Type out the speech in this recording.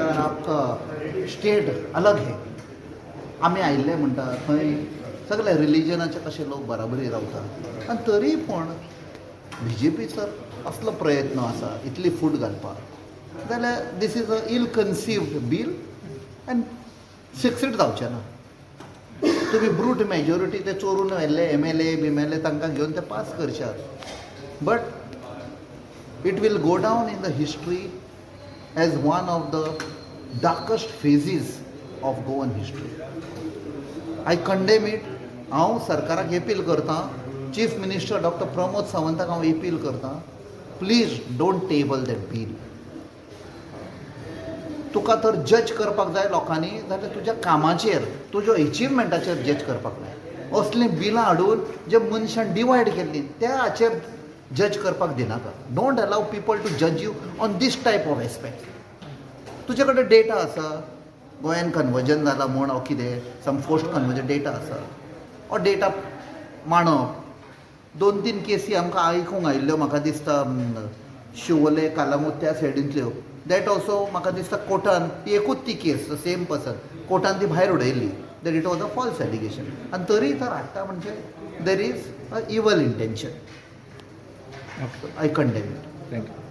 और आपका स्टेट अलग है. आमी आयिल्ले म्हणटा थंय सगळे रिलिजनाचे कशे लोक बराबरी रावता आनी तरी पूण बीजेपीचो असलो प्रयत्न आसा इतली फूट घालपाक जाल्यार this is a ill conceived bill and succeed जावचें ना. तुमी ब्रूट मेजॉरिटी ते चोरून व्हेल्ले एमएलए बिमेल्ए तांकां घेवन ते पास करशात, but it will go down in the history as one of the darkest phases of Goan history. I condemn it. हांव सरकाराक एपील करतां, चीफ मिनिस्टर डॉक्टर प्रमोद सावंताक हांव एपील करतां, please don't table that bill. तुका तर जज करपाक जाय लोकांनी जाल्यार तुज्या कामाचेर, तुज्या एचिवमेंटाचेर जज करपाक जाय. असलीं बिलां हाडून जे मनशान डिवायड केल्लीं त्या हाचेर जज करपाक दिनाका. Don't allow people to judge you on this type of aspect. तुजे कडेन डेटा आसा गोंयान कन्वर्जन जाला म्हूण ओ कितें सम फोर्स्ड कन्वर्जन डेटा आसा, हो डेटा मांडप. दोन तीन केसी आमकां आयकूंक आयिल्ल्यो, म्हाका दिसता शिवोले, कालांगूट त्या सायडींतल्यो. That also म्हाका दिसता कोर्टान ती एकूच ती केस, सेम पर्सन, कोर्टान ती भायर उडयल्ली that it was a false allegation. आनी तरी तर हाडटा म्हणजे there is a evil intention. I condemn it. Thank you.